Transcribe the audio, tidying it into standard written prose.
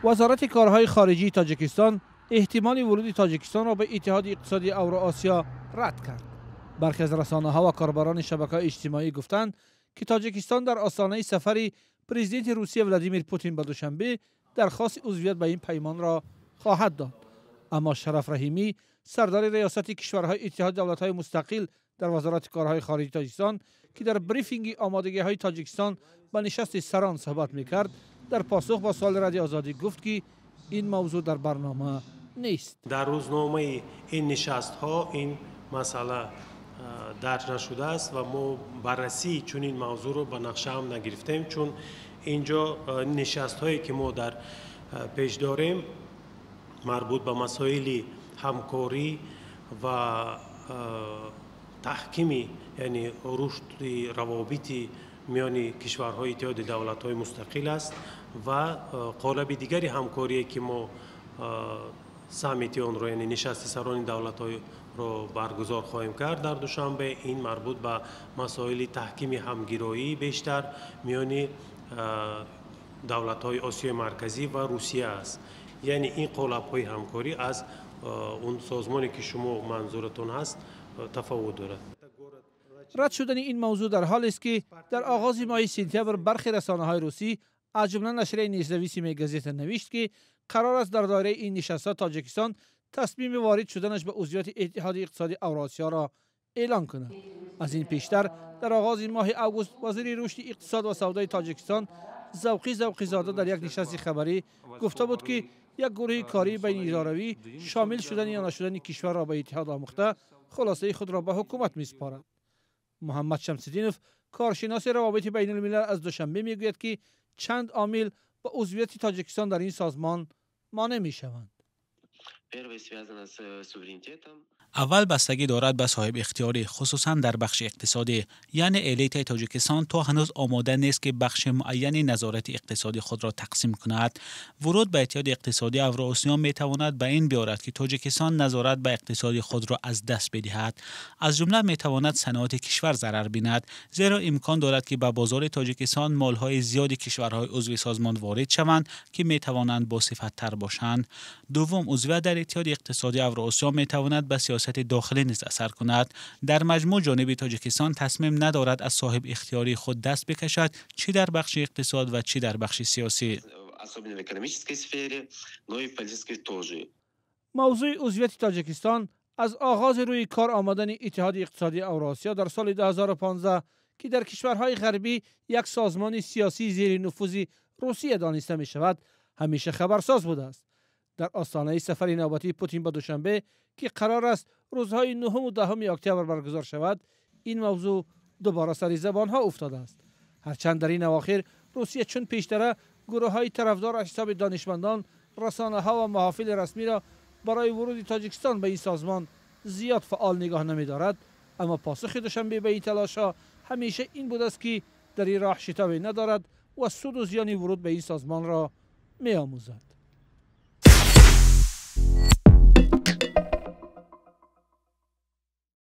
Вазорати корҳои хориҷии Тоҷикистон эҳтимоли вуруди Тоҷикистонро ба Иттиҳоди Иқтисодии Авроосиё рад кард. Бархе аз расонаҳо ва корбарони шабакаҳои иҷтимоӣ гуфтанд, ки Тоҷикистон дар остонаи сафари президенти Русия Владимир Путин ба Душанбе дархости узвият ба ин паймонро хоҳад дод. Аммо Шараф Раҳимӣ, сардори риёсати кишварҳои Иттиҳоди давлатҳои мустақил дар Вазорати корҳои хориҷии Тоҷикистон, ки дар брифинги омодагиҳои Тоҷикистон ба нишасти сарон суҳбат мекард, дар посух ба суоли Радиои Озодӣ гуфт, ки ин мавзӯъ дар барнома нест. Дар рӯзномаи ин нишастҳо ин масъала дарҷ нашудааст ва мо баррасии чунин мавзӯъро ба нақша ҳам нагирифтем, чун инҷо нишастҳое, ки мо дар пеш дорем, марбут ба масоили ҳамкорӣ ва таҳкими, яъне рушди равобити миёни кишварҳои Иттиҳоди давлатҳои мустақил аст ва қолаби дигари ҳамкорие, ки мо саммити онро, яъне нишасти сарони давлатҳоро баргузор хоҳем кард дар Душанбе, ин марбут ба масоили таҳкими ҳамгироии бештар миёни давлатҳои Осиёи Марказӣ ва Русия аст. Яъне ин қолабҳои ҳамкорӣ аз он созмоне, ки шумо манзуратон ҳаст, тафовут дорад. Рад шудани ин мавзӯъ дар ҳолест, ки дар оғози моҳи сентябр бархе расонаҳои русӣ, аз ҷумла нашрияи «Независимая газета», навишт, ки қарор аст дар доираи ин нишастҳо Тоҷикистон тасмими ворид шуданаш ба узвияти Иттиҳоди Иқтисодии Авроосиёро эълон кунад. Аз ин пештар, дар оғози моҳи август, вазири рушди иқтисод ва савдои Тоҷикистон Завқӣ Завқизода дар як нишасти хабарӣ гуфта буд, ки як гурӯҳи кории байниидоравӣ шомил шудани ё нашудани кишварро ба иттиҳод омӯхта, хулосаи худро ба ҳукумат месупорад. Муҳаммад Шамсиддинов, коршиноси равобити байналмилал аз Душанбе, мегӯяд, ки чанд омил ба узвияти Тоҷикистон дар ин созмон монеъ мешаванд. Первое связано с суверенитетом. Аввал бастагӣ дорад ба соҳибихтиёрӣ, хусусан дар бахши иқтисодӣ. Яъне элитаи Тоҷикистон то ҳанӯз омода нест, ки бахши муайяни назорати иқтисодии худро тақсим кунад. Вуруд ба Иттиҳоди Иқтисодии Авроосиё метавонад ба ин биёрад, ки Тоҷикистон назорат ба иқтисоди худро аз даст бидиҳад. Аз ҷумла метавонад саноати кишвар зарар бинад, зеро имкон дорад, ки ба бозори Тоҷикистон молҳои зиёди кишварҳои узви созмон ворид шаванд, ки метавонанд босифаттар бошанд. Дуввум, узвият дар Иттиҳоди Иқтисодии Авроосиё метавонад ба сиёсати дохилӣ низ асар кунад. Дар маҷмӯъ, ҷониби Тоҷикистон тасмим надорад аз соҳибихтиёрии худ даст бикашад, чӣ дар бахши иқтисод ва чӣ дар бахши сиёсӣ. Особенно в экономической сфере, но и в политической тоже. Мавзӯи узвияти Тоҷикистон аз оғози рӯи кор омадани Иттиҳоди Иқтисодии Авроосиё дар соли 2015, ки дар кишварҳои ғарбӣ як созмони сиёсии зери нуфузи Русия дониста мешавад, ҳамеша хабарсоз будааст. Дар остонаи сафари навбатии Путин ба Душанбе, ки қарор аст рӯзҳои 9-у 10-уми октябр баргузор шавад, ин мавзӯъ дубора сари забонҳо уфтодааст. Ҳарчанд дар ин авохир Русия чун пештара гурӯҳҳои тарафдор аз ҳисоби донишмандон, расонаҳо ва маҳофили расмиро барои вуруди Тоҷикистон ба ин созмон зиёд фаъол нигоҳ намедорад, аммо посухи Душанбе ба ин талошҳо ҳамеша ин будааст, ки дар ин роҳ шитобе надорад ва суду зиёни вуруд ба ин созмонро меомӯзад.